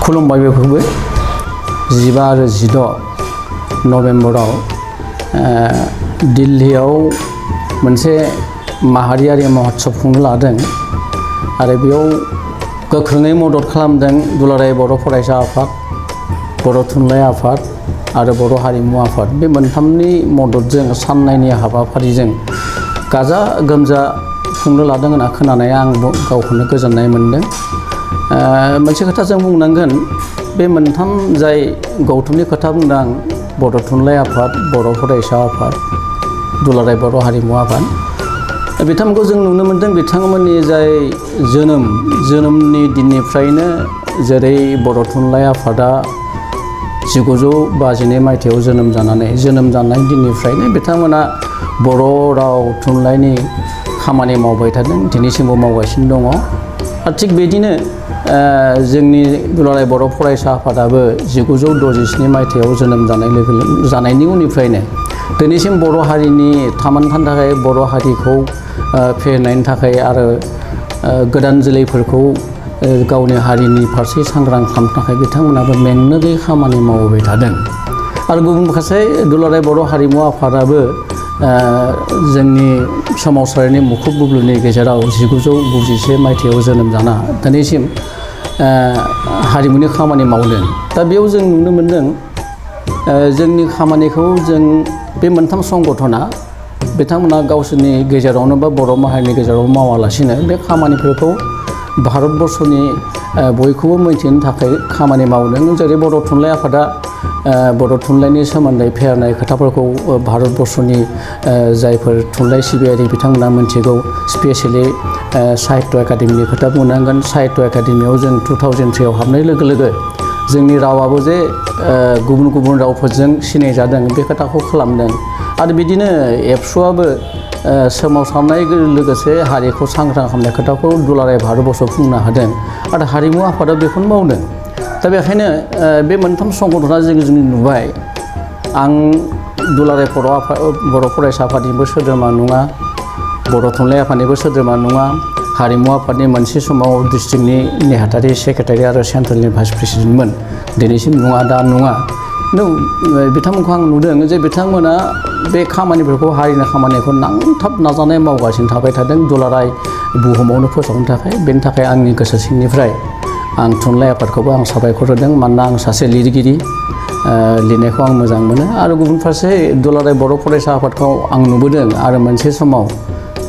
खुलुमबाय बेखौबो 15 आरो 16 नभेम्बराव दिल्लीयाव मोनसे माहारियारि महोत्सव खुंनो लादों आरो बेयाव गोख्रोङै मदद खालामदों दुलाराय बर' फरायसा आफाद, बर' थुनलाइ आफाद आरो बर' हारिमु आफाद। बे मोनथामनि मददजों साननायनि हाबाफारिजों गाजा गोमजा खुंनो लादों होनना खोनानाया आं गावखौनो गोजोननाय मोनदों। मोनसे खोथा जों बुंनांगोन, बे मोनथाम जाय गौथुमनि खोथा बुंदों आं, बर' थुनलाइ आफाद, बर' फरायसा आफाद, दुलाराय बर' हारिमु आफाद, बिथांमोनखौ जों नुनो मोनदों। बिथांमोननि जाय जोनोमनि दिननिफ्रायनो जेरै बर' थुनलाइ आफादा 1952 मायथाइयाव जोनोम जानाय दिननिफ्रायनो बिथांमोना बर' राव थुनलाइनि खामानि मावबाय थादों, दिनैसिमबो मावगासिनो दङ। आरो थिग बिदिनो जोंनि दुलाराय बर' फरायसा आफादाबो 1967 मायथाइयाव जोनोम जानायनि उननिफ्रायनो दिनैसिम बर' हारिनि थांनानै थानो थाखाय, बर' हारिखौ फेहेरनायनि थाखाय आरो गोदान जोलैफोरखौ गावनि हारिनि फारसे सांग्रां खालामनो थाखाय बिथांमोनाबो मेंनो गैयै खामानि मावबाय थादों। आरो गुबुन फारसे दुलाराय बर' हारिमु आफादाबो जोंनि सोमावसारनायनि मुखुब बुब्लिनि गेजेराव 1991 मायथाइयाव जोनोम जाना दिनैसिम हारिमुनि खामानि मावदों। दा बेयाव जों नुनो मोनदों जोंनि खामानिखौ जों बे मोनथाम संगठना बिथांमोना गावसोरनि गेजेरावनो बा बर' माहारिनि गेजेराव मावालासिनो बे खामानिफोरखौ भारतबर्षनि बयखौबो मिथिनो थाखाय खामानि मावदों। जेरै बर' थुनलाइ आफादा बर' थुनलाइनि सोमोन्दै फेहेरनाय खोथाफोरखौ भारतबर्षनि जायफोर थुनलाइ सिबियारि बिथांमोना मिथिगौ। स्पेसियेलि साहित्य एकाडेमिनि खोथा बुंनांगोन। साहित्य एकाडेमियाव जों 2003 आव हाबनाय लोगो लोगो जोंनि रावाबो जे गुबुन गुबुन रावफोरजों सिनायजादों बे खोथाखौ खालामदों। आरो बिदिनो एबसुआबो सोमावसारनाय लोगोसे हारिखौ सांग्रां खालामनाय खोथाखौ दुलाराय भारतबर्षआव बुंनो हादों आरो हारिमु आफादा बेखौनो मावदों। दा बेखायनो बे मोनथाम संगठना जों नुबाय। आं दुलाराय बर' फरायसा आफादनिबो सोद्रोमा नङा, बर' थुनलाइ आफादनिबो सोद्रोमा नङा, हारिमु आफादनि मोनसे समाव डिस्ट्रिक्टनि नेहाथारि सेक्रेटारि आरो सेन्ट्रेलनि भाइस प्रेसिडेन्टमोन, दिनैसिम नङा, दा नङा। बिथांमोनखौ आं नुदों जे बिथांमोना बे खामानिफोरखौ, हारिनि खामानिखौ नांथाब नाजानाय मावगासिनो थाबाय थादों दुलाराय बुहुमावनो फोसावनो थाखाय। बेनि थाखाय आंनि गोसो सिंनिफ्राय आं थुनलाइ आफादखौबो आं साबायखर होदों। मानोना आं सासे लिरगिरि, लिरनायखौ आं मोजां मोनो। आरो गुबुन फारसे दुलाराय बर' फरायसा आफादखौ आं नुबोदों। आरो मोनसे समाव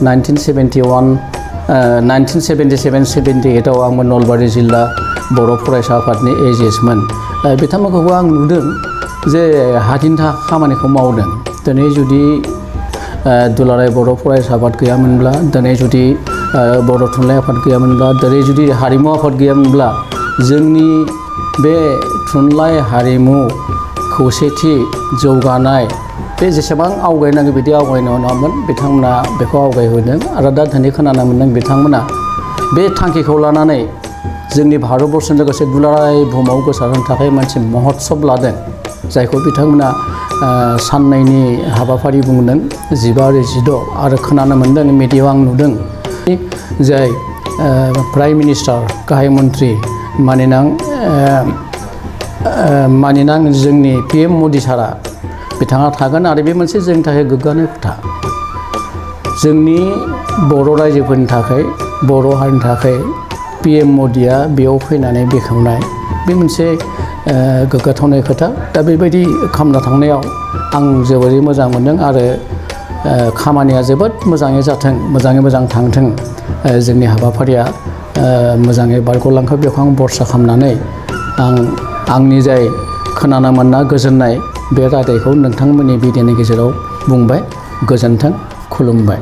1977-78आव आंबो नलबारि जिल्ला बर' फरायसा आफादनि एजिएसमोन। बिथांमोनखौबो आं नुदों जे हारिनि थाखाय खामानिखौ मावदों। दिनै जुदि दुलाराय बर' फरायसा आफाद गैयामोनब्ला, दिनै जुदि बर' थुनलाइ आफाद गैयामोनब्ला, दिनै जुदि हारिमु आफाद गैयामोनब्ला, जोंनि बे थुनलाइ हारिमु खौसेथि जौगानाय बे जेसेबां आवगायनांगौ बिदि आवगायनाय नङामोन। बिथांमोना बेखौ आवगायहोदों। आरो दा दिनै खोनानो मोनदों बिथांमोना बे थांखिखौ लानानै जोंनि भारतबर्षजों लोगोसे दुलाराय बुहुमाव गोसारहोनो थाखाय मोनसे महोत्सब लादों, जायखौ बिथांमोना साननायनि हाबाफारि बुंदों 15 आरो 16। आरो खोनानो मोनदों, मिडियायाव आं नुदों, जाय प्राइम मिनिस्टार गाहाय मन्त्रि मानिनां जोंनि PM मदि सारा बिथाङा थागोन। आरो बे मोनसे जोंनि थाखाय गोग्गानाय खोथा। जोंनि बर' रायजोफोरनि थाखाय, बर' हारिनि थाखाय PM मदिया बेयाव फैनानै बेखेवनाय बे मोनसे गोग्गाथावनाय खोथा। दा बेबायदि खालामना थांनायाव आं जोबोरै मोजां मोनदों। आरो खामानिया जोबोद मोजाङै जाथों, मोजाङै मोजां थांथों, जोंनि हाबाफारिया मोजाङै बारग'लांखो, बेखौ आं भरसा खालामनानै आंनि जाय खोनानो मोनना गोजोननाय बे रादायखौ नोंथांमोननि मिडियानि गेजेराव बुंबाय। गोजोन्थों, खुलुमबाय।